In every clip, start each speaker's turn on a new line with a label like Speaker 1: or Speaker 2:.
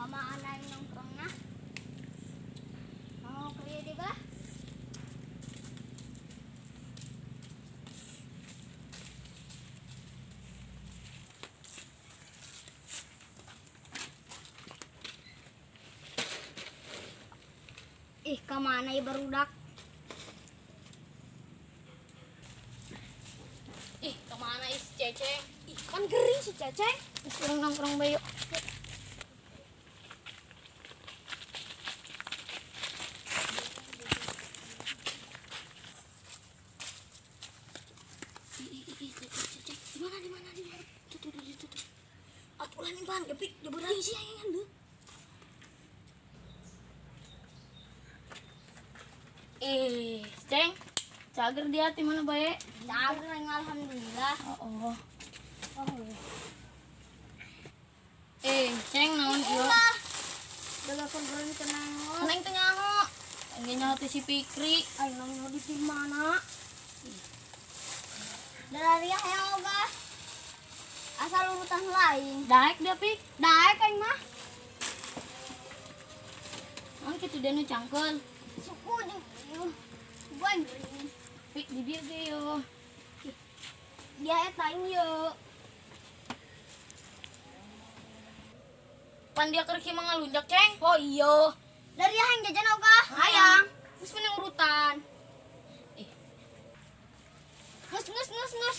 Speaker 1: Mama anak nongkrong nah. Mau kuliah di bah? Ih, kemana ya barudak?
Speaker 2: Ih, kemana is Ceceng?
Speaker 1: Ih, kan gering si Ceceng.
Speaker 2: Terus nongkrong bae yuk. Ih, ih, ih, Ceceng, Ceceng. Di mana, di mana, di mana? Tuh, tuh, tuh, tuh, tuh. Atuh lah nih, Pan. Depik, deberang sih yang lu. Ih, Ceng. Cager dia di mana bae?
Speaker 1: Cager alhamdulillah.
Speaker 2: Oh, oh.
Speaker 1: Oh.
Speaker 2: Eh, Ceng naon ieu?
Speaker 1: Ulah. Dalakan gering tenang.
Speaker 2: Neng teu nyaho. Engge nyaho teh si Fikri.
Speaker 1: Ayo nang di mana? Dari hayang ogah. Asal urutan lain.
Speaker 2: Daek dia, Pik.
Speaker 1: Daek aing mah.
Speaker 2: Naon kitu dia nu cangkeul.
Speaker 1: Suku jeung ieu. Gua yang gering.
Speaker 2: Pik di dieu ge yo.
Speaker 1: Dia eta aing ieu.
Speaker 2: Pan dia keur kieu mah ngalunjak, Ceng.
Speaker 1: Oh iya. Dari hayang jajan ogah.
Speaker 2: Hayang.
Speaker 1: Geus mending urutan.
Speaker 2: Ih.
Speaker 1: Ngus ngus ngus ngus.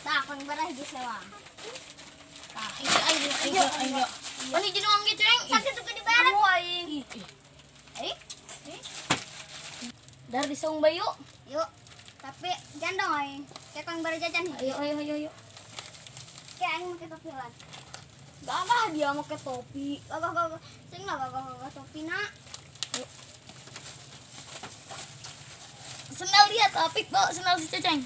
Speaker 1: Tah, kon barah hiji sewang.
Speaker 2: Tah, ayo ayo ayo ayo. Pan hiji doang ge, Ceng.
Speaker 1: Sakit tuh dibayar aing.
Speaker 2: Ih, ih.
Speaker 1: Eh,
Speaker 2: Dar disaung bae yuk.
Speaker 1: yuk. Tapi gendong aing. Kayak kon barah jajan hiji.
Speaker 2: Ayo ayo ayo ayo.
Speaker 1: Kayak aing make topi lan. Gagah dia make topi. Gagah gagah. Sing lah gagah gagah topi nak.
Speaker 2: Sendal dia tapi bawa sendal si Ceceng.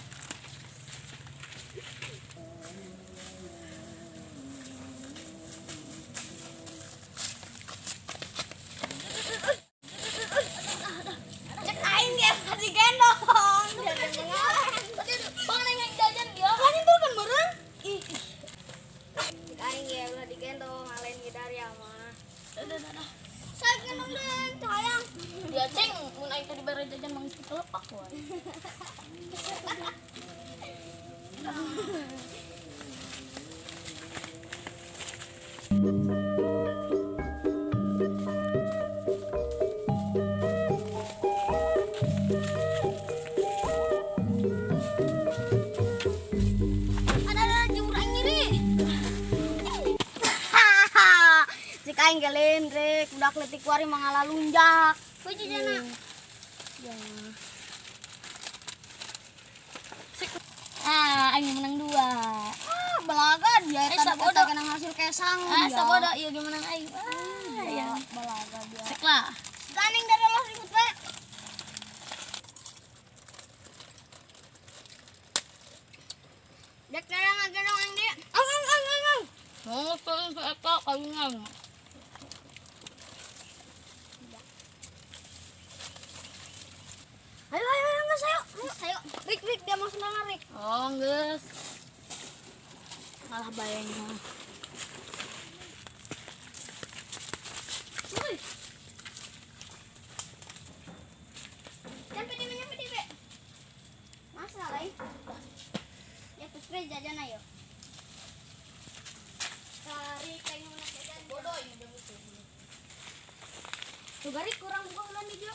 Speaker 1: Cek aing dia digendong.
Speaker 2: Bang neng yang jajan dia.
Speaker 1: Kan itu kan meureun. Ih. Cek aing ge ulah digendong, ngalain ge dari mah.
Speaker 2: Dah dah dah.
Speaker 1: Saya gendong deh, sayang.
Speaker 2: Dia Ceng, mun aing tadi bare jajan mang kelepak wae.
Speaker 1: Ada jemur aing ngiri. Hahaha. Cek aing ge lendrek, budak leutik kuari mah ngalalunjak. Kuy jajana.
Speaker 2: Ya. Ah, aing menang dua.
Speaker 1: Ah, belaga dia
Speaker 2: Eh,
Speaker 1: eta
Speaker 2: sabodo.
Speaker 1: eta kena hasil kesang
Speaker 2: Ah,
Speaker 1: dia.
Speaker 2: sabodo ieu ge menang aing. Ah,
Speaker 1: Ya,
Speaker 2: ya.
Speaker 1: belaga dia.
Speaker 2: Sek lah.
Speaker 1: Ganing dari Allah ribut bae. Dek darah ngagendong aing dia. Ang ang ang ang ang.
Speaker 2: Mau turun ke eta kalingan.
Speaker 1: Ayo ayo ayo geus ayo. Ayo. Rik rik dia mau senang rik.
Speaker 2: Oh, geus. Malah bayangnya.
Speaker 1: Woi. Nyampe di nyampe di be. Masa lain. Ya putri jajan ayo. Tarik kayak mau jajan.
Speaker 2: Bodoh ini jam itu.
Speaker 1: Tuh garik kurang buka ulan di jo.